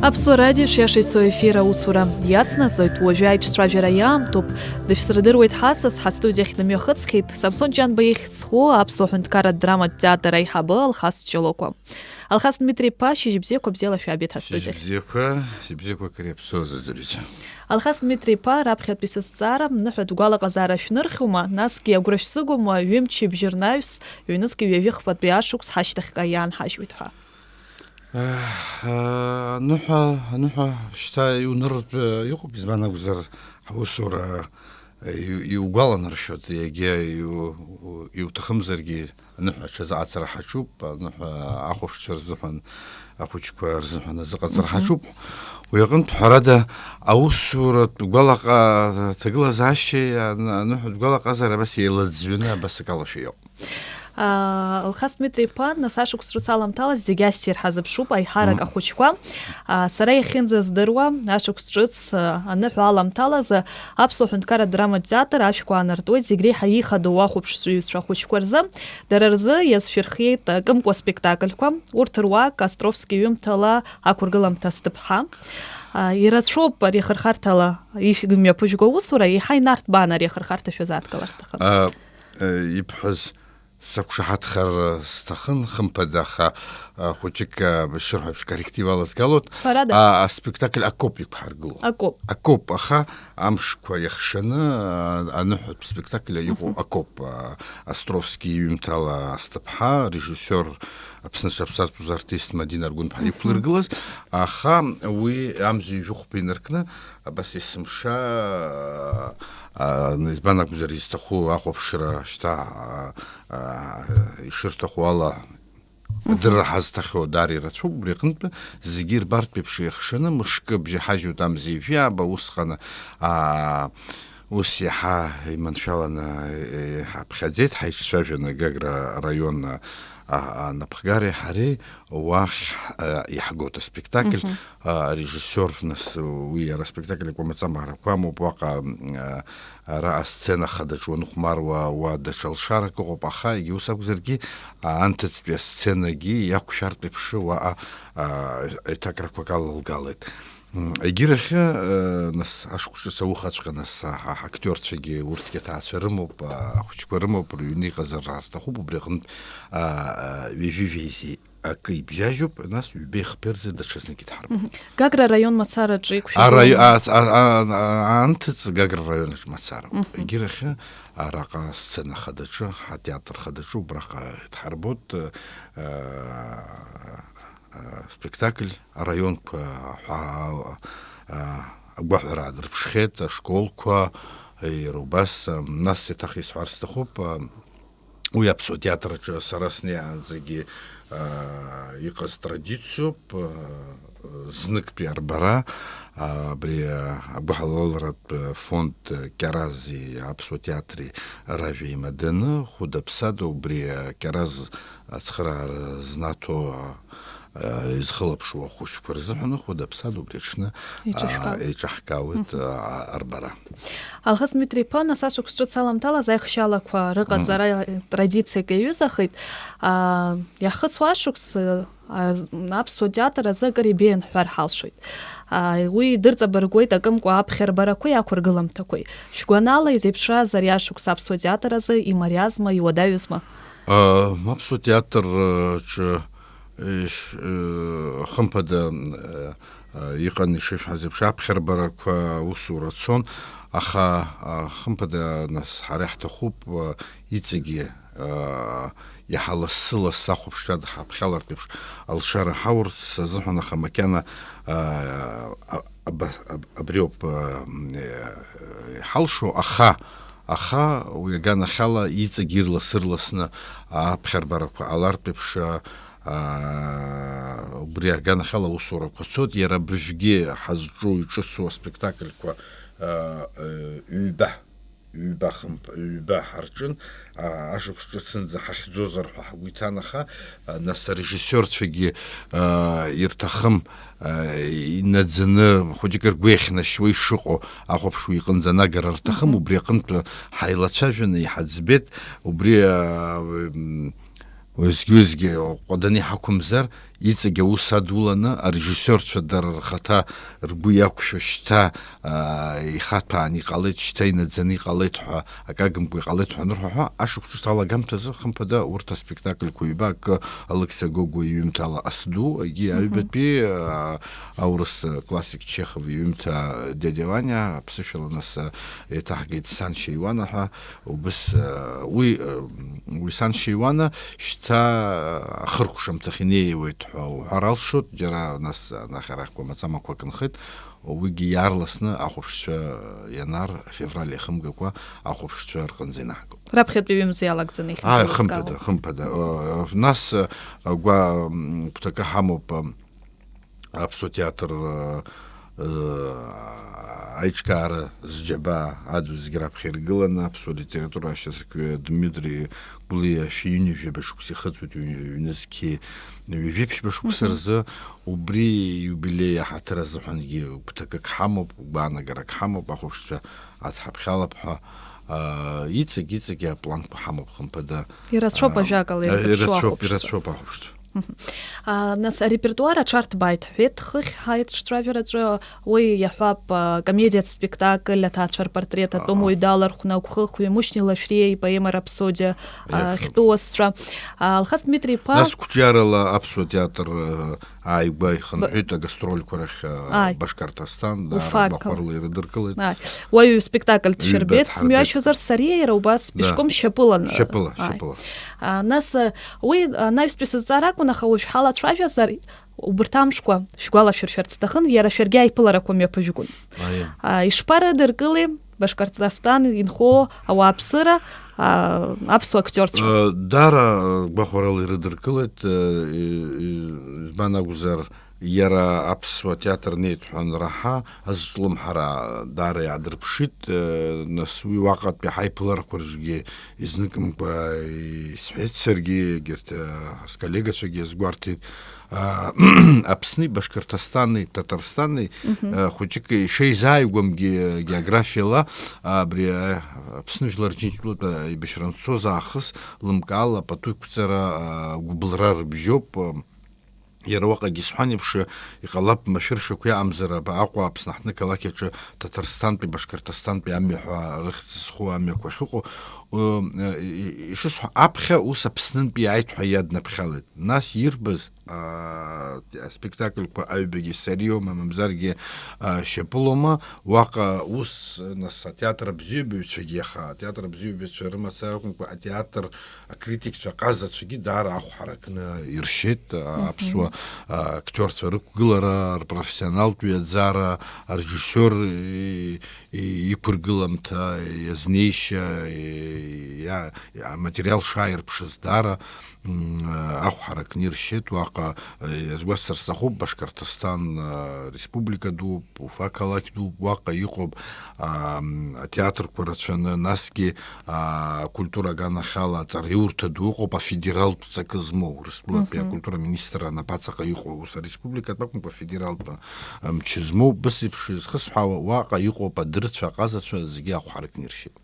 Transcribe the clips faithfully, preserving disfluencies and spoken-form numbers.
Аԥсуа радио шиаша ицо ефир аусура иацнаҵоит, уажәы аиҿцәажәара иаамҭоуп. Дышәсырдыруеит ҳасас, ҳастудиахь дымҩахыҵхьеит Самсон Ҷанба ихьӡ зху аԥсуа ҳәынҭқарратә драматә театр аиҳабы Алхас Ҷлокәа. Алхас Дмитри-иԥа, шьыжьбзиақәа, бзиала шәаабеит ҳастудиахь. Шьыжьбзиақәа, шьыжьбзиақәа, Кыриаԥсоа зыӡырҩцәа. Алхас Дмитри-иԥа, раԥхьатәи сызҵаара, ныҳәатә гәалаҟазаара шәнырхьума, насгьы агәра шәзыгома, ҩымчыбжьа рнаҩс, ҩнызқьи ҩажәи хԥатәи ашықәс ҳашьҭахьҟа иаанҳажьуеит ҳәа? Э, аныҳәа, аныҳәа шьҭа иуныртә, э, иҟоуп, избан акәзар, ҳусура, э, иу-, иугәаланаршәоит, иагьа иу-, у-, иуҭахымзаргьы, аныҳәа аҽазыҟаҵара ҳаҿуп, аныҳәа ахәаԥшцәа рзыҳәан, ахәыҷқәа рзыҳәан азыҟаҵара Мгм. ҳаҿуп. Уи аҟынтә, ҳәарада, аусуратә гәалаҟа-, ҭагылазаашьеи ан-, аныҳәатә гәалаҟазаара абас еилаӡҩаны абас акалашәа иҟоуп. Аа, Алхас Дмитри-иԥа, нас ашықәс ҿыц аламҭалаз зегь ассир ҳазыԥшуп, аиҳарак Мм. ахәыҷқәа. Аа, сара иахьынӡаздыруа, ашықәс ҿыц, аа, аныҳәа аламҭалазы Аԥсуа ҳәынҭқарратә драматә театр ашәқәа аанартуеит зегь реиҳа ихадоу ахәаԥшцәаҩцәа ахәыҷқәа рзы. Дара рзы иазшәырхиеит акымкәа спектакльқәа, урҭ руак Островски иҩымҭала Ақәыргыламҭа сҭыԥҳа. Аа, ирацәоуп ари ахырхарҭала ишә-, имҩаԥыжәго аусура, еиҳа инарҭбааны ари ахырхарҭа шәазааҭгылар сҭахын. А, э, ибҳәаз сақәшаҳаҭхар сҭахын, хымԥада, аха, а, хәыҷык, а, бшырҳәа еиԥш, корректив алазгалоит. Ҳәарада. А, аспектакль акоуп иқәҳаргыло. Акоуп. Акоуп, аха амшқәа иахшаны, а, аныҳәатә спектакль иҟоу Мгм. акоуп. А, Островски иҩымҭала Асҭыԥҳа, режиссиор Аԥсны зҽаԥсазтәыз артист Мадина Аргәынԥҳа Мгм. иқәлыргылаз, аха уи амза ҩажәи хәба инаркны, абас есымша, а, избан акәзар, изҭаху ахәаԥшра шьҭа, а, а, ишырҭаху ала Мгм. адырра ҳазҭахьоу даара ирацәоуп, убри аҟынтә зегьы ирбартә еиԥш еихшаны, мышкы абжьы ҳажьуеит амза ҩажәи ааба, усҟан, а, ус иаҳа иманшәаланы, э, ҳаԥхьаӡеит, ҳаиҿцәажәаны Гагра араион, а, а, анапхгареи ҳареи уахь, а, иаҳгоит аспектакль. Мгм. А, арежиссиор, нас, уи иара аспектакль акәамаҵамарақәа амоуп, уаҟа, а, ара асцена хадаҿ уанхәмаруа, уа даҽа лшарак ыҟоуп, аха егьа ус акәзаргьы, а, анҭыҵтәи асценагьы иақәшәартә еиԥш уаҟа, а, аиҭакрақәак алалгалеит. М, егьирахь, э, нас, ашықәс ҿыц аухаҵәҟьа, нас, а, ҳа-, ҳактиорцәагьы урҭгьы аҭаацәа рымоуп, а, ахәыҷқәа рымоуп, рыҩны иҟазар рҭахуп, убри аҟнытә, а, а, ҩажәи жәеиза акы ибжьажьуп, нас ҩбеи хԥеи рзы даҽазныкгьы дҳарбоит. Мгм. Гагра араион мацараҿы иқәшәагоу? Араи-, а, а, а, а, анҭыҵ Гагра араионаҿ мацароуп. Мгм. Егьирахь араҟа асцена хадаҿы, ҳатеатр хадаҿы, убраҟа дҳарбоит, э, э, спектакль араионқәа ҳәа, э, агәаҳәара аадырԥшхьеит, ашколқәа, иара убас, э, нас еиҭах исҳәар сҭахуп, э, Уи аԥсуа театр аҿы сара снеиаанӡагьы, аа, иҟаз традициоуп, аа, зныктәи арбара, аа, абри, аа, агәыҳалалратә фонд Кьарази аԥсуа театри ражәа имаданы, хәыда-ԥсада убри, аа, Кьараз ацхыраара знаҭо, аа, изхылаԥшуа ахәыҷқәа рзыҳәан хәыда-ԥсада убри аҽны, аа, Еиҿаҳкаауеит. еиҿаҳкаауеит, Мгм. аа, арбара. Алхас Дмитри-иԥа, нас ашықәс ҿыц аламҭалаз аихшьалақәа рыҟаҵара Мгм. традициак иаҩызахеит. Аа, иахыцуа ашықәс, аа, аԥсуа театр азы акыр ибеиан ҳҳәар ҳалшоит. Аа, уи дырҵабыргуеит акымкәа аԥхьарбарақәеи ақәыргыламҭақәеи. Шәгәанала, изеиԥшраз ари ашықәс аԥсуа театр азы имариазма, иуадаҩызма? Ам, аԥсуа театр, э, ҿы, еш-, э, хымԥада, э, э, иҟан, ишышәҳәаз еиԥш, аԥхьарбарақәа аусура цон, аха, а, хымԥада, нас, ҳара иаҳҭахуп, э, иҵегьы, э, иаҳа лассы-лассы ахәаԥшцәа дҳаԥхьалартә еиԥш алшара ҳаурц азыҳәан, аха макьана, э, а-, аба-, аб-, абриоуп, э, э, иҳалшо, аха, Аха уи аганахьала иҵегь ирлас-ырласны аԥхьарбарақәа ҟалартә еиԥш, аа, убри аганахьала аусурақәа цоит, иара абыржәгьы ҳазҿу иҿыцу аспектакльқәа, аа, ҩба, ҩба хымԥ-, ҩба ҳарҿын, аа, ашықәс ҿыцынӡа ҳахьӡозар ҳәа ҳгәы иҭан, аха, аа, нас арежиссиорцәагьы, аа, ирҭахым, инаӡаны, хәыҷык ргәы иахьнашьуа ишыҟоу ахәаԥшуа иҟынӡа анагара рҭахым, Мгм. убри аҟынтә ҳаилацәажәаны иҳаӡбеит, убри, а, м, уеизгьы-уеизгьы ҟәаданы иҳақәымзар, Иҵегь аус адуланы, арежиссиорцәа дара рхаҭа ргәы иақәшәо, шьҭа, аа, ихаҭәаан иҟалеит, шьҭа инаӡаны иҟалеит ҳәа, акы агымкәа иҟалеит ҳәа анырҳәо ҳәа, ашықәс ҿыц алагамҭазы, хымԥада, урҭ аспектакльқәа ҩба, акы Алықьса Гогәуа иҩымҭала Асду, егьи Мгм. аҩбатәи, аа, аурыс классик Чехов иҩымҭа Дядя Ваниа, аԥсышәала нас, еиҭаҳгеит Саншьа Иуана ҳәа, убыс, уи, уи Саншьа Иуана шьҭа ахыркәшамҭахь инеиуеит ҳәа уҳәар алшоит, џьара нас анахь арахьқәа маӡамақәак нхеит, уигьы иаарласны ахәаԥшцәа ианар, февраль иахымгакәа ахәаԥшцәа рҟынӡа инаҳгоит. Раԥхьатәи ҩымз иалагӡаны Ааи, ихьӡ хымԥада, еилыскаауа. Хымԥада. Э, нас, э, гәа-, м, гәҭакы ҳамоуп, э, аԥсуа театр, э, э, аиҿкаара зџьабаа аду зегь раԥхьа иргыланы, аԥсуа литература ашьаҭаркҩы Дмитри Гәлиа шәи ҩынҩажәаба шықәса ихыҵуеит, ҩ-, ҩнызқьи ҩажәи ԥшьба шықәса Мгм. рзы, убри иубилеи аҳаҭыр азыҳәангьы гәҭакык ҳамоуп, гәаанагарак ҳамоуп, ахәаԥшцәа ацҳаԥхьалап ҳәа, аа, иҵегь-иҵегь апланқәа ҳамоуп, хымԥада. Ирацәоуп Аа, ажәакала, ирацәоуп, ирацәоуп ахәаԥшцәа. Ирацәоуп ахәаԥшцәа. Мгм. А, нас, ареперtoire аҽарҭбааит, ҳҳәеит, хыхь ҳаиҿцәажәараҿы уи иаҳҳәап, а, комедиатә спектакль, аҭаацәа рпортрет атәым Аҳа. уаҩ далархәны, агәхыхҩы Мушьни Лашәриа ипоема Рапсодиа, а, Иахьа. хьтәы уасцәа. А, Алхас Дмитри-иԥа. Нас қәҿиарала аԥсуа театр, а, ааигәа ихынҳәит Б-, агастрольқәа рахь, а, ааи. Башкортостан, даара Уфак. гәахәарала ирыдыркылеит. Ааи. Уаҩы спектакль Ҩба дшәырбеит, дҳарбеит. Смҩашьозар, сариа иара убас Да. быжьком шьапылан. Шьапыла, Ааи. шьапыла. А, нас, а, уи анаҩстәи сызҵаара акәын, аха уажә ҳалацәажәазар, убарҭ амшқәа шәгәалашәыршәарц сҭахын, иара шәаргьы аиԥыларақәа мҩаԥыжәгон. Аиеи. А, ишԥарыдыркылеи Башкортостан инхо ауааԥсыра, а, аԥсуа актиорцәа? Э, даара гәахәарала ирыдыркылеит, э, и-, и-, избан акәзар, иара аԥсуа театр неит ҳәа анраҳа, азҿлымҳара даара иаадырԥшит, э, нас уи уаҟатәи ҳаиԥыларақәа рзгьы изныкымкәа исҳәеит саргьы, егьырҭ, э, сколлегацәагьы иазгәарҭеит. А, Аԥсни Башқырҭыстани Ҭаҭарстани, Мгм. а, хәыҷык ишеизааигәамгьы географиала, а, абри, а, Аԥсны Жәлар Џьынџьтәылатә аибашьра анцоз аахыс лымкаала пату иқәҵара, а, гәыбылра рыбжьоуп, а, иара уаҟагьы исҳәан еиԥш, иҟалап машәыршақә иаамзар, аб-, Аҟәа Аԥсны аҳҭны қалақь аҿы Ҭаҭарстантәи Башқырҭыстантәи амҩа ҳәа рыхьӡ зху амҩақәа ахьыҟоу, ы, ы, ишысҳәо, аԥхьа ус Аԥснынтәи иааит ҳәа иаднаԥхьалеит. Нас ирбаз, аа, аспектакльқәа аҩбагьы сариоума, мамзаргьы, аа, шьапылома, уаҟа ус, нас, атеатр абзиабаҩцәагьы, аха атеатр абзиабаҩцәа рымацара акәымкәа, атеатр акритикцәа, аҟазацәагьы даара ахә ҳаракны иршьеит, аа, Мгм. аԥсуа, аа, актиорцәа рықәгылара, рпрофессионалтә ҩаӡара, арежиссиор, и-, и-, иқәыргыламҭа, иазнеишьа, и-, иа-, иа-, аматериал шааирԥшыз даара, м, ахә ҳаракны иршьеит уаҟа, э, иазгәасҭар сҭахуп, Башқырҭыстан, э, республика дууп, Уфа қалақь дууп, уаҟа иҟоуп, а, м, атеатрқәа рацәаны, насгьы, а, акультура аганахьала аҵараиурҭа ду ыҟоуп, афедералтә ҵакы змоу, Урыстәылатәи Мгм. акультура министрра анапаҵаҟа иҟоу, ус ареспубликатә акәымкәа, афедералтә, а, мчы змоу, бысеиԥш изхысҳәаауа, уаҟа иҟоуп адырцәа, аҟазацәа зегьы ахә ҳаракны иршьеит.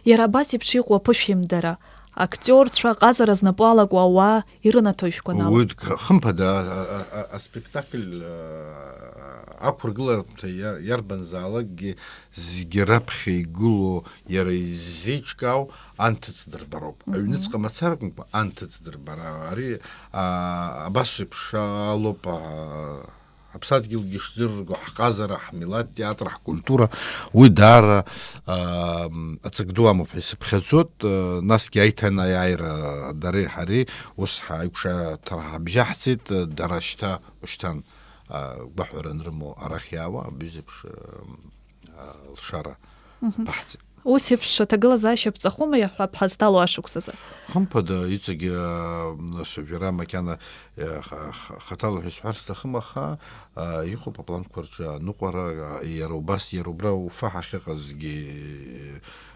Иара абас еиԥш иҟоу аԥышәимдара, актиорцәа, аҟазара знапы алаку ауаа ирынаҭо ижәгәаналоуп. Уи х-, хымԥада, а, а, а, аспектакль, а, ақәыргыларҭа иа-, иарбанзаалакгьы зегьы раԥхьа игылоу иара иззеиҿкаау анҭыҵ дырбароуп. Мгм. Аҩныҵҟа мацаракәымкәа, анҭыҵ дырбара. Ари, а, абас еиԥш алоуп, а, Ҳаԥсадгьылгьы ишӡырырго, ҳҟазара, ҳмилаҭ театр, ҳкультура, уи даара, аа, м, ацык ду амоуп ҳәа исыԥхьаӡоит, э, насгьы аиҭанеиааира дареи ҳареи ус ҳаиқәшаҳаҭра ҳабжьаҳцеит, э, дара шьҭа, ушьҭан, а, гәаҳәара анрымоу арахь иаауа, абҩызеиԥш, э, м, а, лшара Мгм. баҳҵеит. Ус еиԥш аҭагылазаашьа ԥҵахома иаҳҳәап ҳазҭало ашықәсазы? Хымԥада, иҵегьы, аа, нас, жәара макьана, э, ха-, ха-, хаҭала ҳәа исҳәар сҭахым, аха, аа, иҟоуп апланқәа рҿы аныҟәара, аа, иара убас, иара убра Уфа ҳахьыҟазгьы,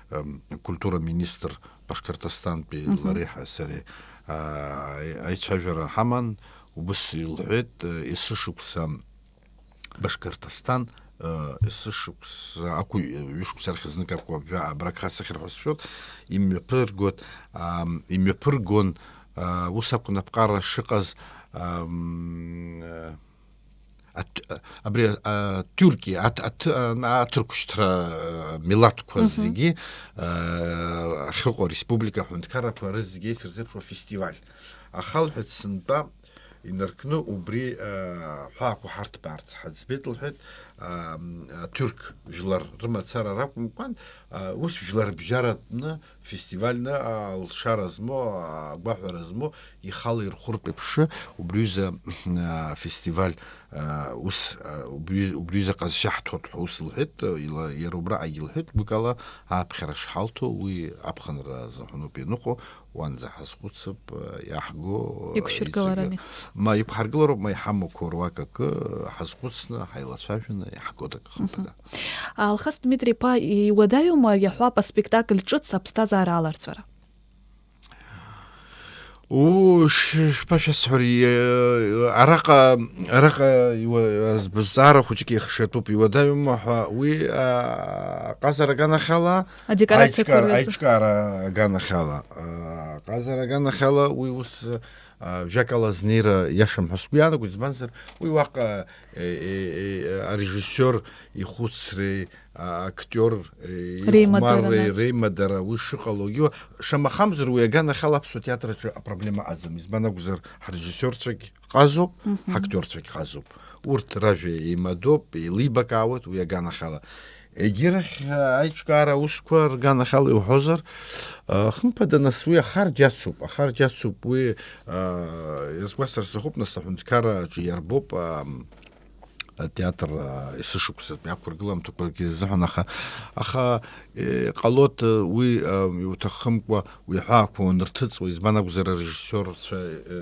ам, культура министр Башқырҭыстантәи Мгм. лареи ҳа-, сареи, аа, аи-, аицәажәара ҳаман, убыс илҳәеит, э, есышықәса Башқырҭыстан, э, есышықәса акәу, ҩышықәса рахь знык акәу абра-, абра гха сыхьыр ҳәа сшәоит, имҩаԥыргоит, ам, имҩаԥыргон, а, ус акәын аԥҟара шыҟаз, ам, э, аҭ-, абри, а, Тюркиа, аҭ-, аҭ-, а, аҭырқәшьҭра, а, милаҭқәа Мгм. зегьы, а, ахьыҟоу ареспублика аҳәынҭқаррақәа рызегьы еицырзеиԥшу афестиваль. Ахалҳәа сынтәа инаркны убри, а, ҳәаақәа ҳарҭбаарц ҳаӡбеит, лҳәеит, а, м, а, Тюрк жәлар рымацара ракәымкәан, а, ус жәларбжьаратәны фестивальны, а, алшара змоу, а, агәаҳәара змоу, ихала ирхәыртә еиԥш, убри ҩыза, а, фестиваль, а, ус, а, убри, убри ҩыза ҟазшьа ҳҭоит ҳәа ус лҳәеит, ила-, иара убраҟагьы лҳәеит, гәыкала аԥхьара шҳалҭо, уи аԥхынра азыҳәаноуп ианыҟоу, уанӡа ҳазхәыцып, а, иаҳго, а, Иқәшәыргыларами? Ма иқәҳаргылароуп, ма иҳамақәоу руак акы ҳазхәыцны, ҳаилацәажәаны иаҳгоит акы хымԥада. Мгм. Алхас Дмитри-иԥа, иуадаҩума иаҳҳәап аспектакль ҿыц аԥсҭазаара аларҵәара? Уу, ш-, шԥашәасҳәари, э, араҟа, араҟа иуа-, азбызҵаара хәыҷык еихшатәуп, иуадаҩума ҳәа, уи, а, аҟазара аганахьала Адекорациақәа аиҿкаара, рзы. Аиҿкаара аганахьала, а, аҟазара аганахьала уи ус, а, жәакала азнеира иашам ҳәа сгәы иаанагоит, избанзар, уи уаҟа, э, э, э, арежиссиор ихәыцреи, а, актиор, э, Реимадара ихәмарреи, нас. Реимадара уи шыҟалогьы, шамахамзар уи аганахьала аԥсуа театр аҿы апроблема ыҟаӡам. Избан акәзар, ҳрежиссиорцәагь ҟазоуп, Мгм. ҳактиорцәагь ҟазоуп. Урҭ ражәа еимадоуп, еилибакаауеит уи аганахьала. Егьирахь, а, аиҿкаара аусқәа рганахьала иуҳәозар, а, хымԥада, нас уи ахарџь ацуп, ахарџь ацуп, уи, а, иазгәасҭар сҭахуп, нас аҳәынҭқарра аҿы иарбоуп, а, атеатр, а, есышықәсатәи ақәыргыламҭақәагьы рзыҳәан, аха, аха, э, ҟалоит, э, уи, а, иуҭахымкәа уи аҳәаақәа уанырҭыҵуа, избан акәзар, арежиссиорцәа, э,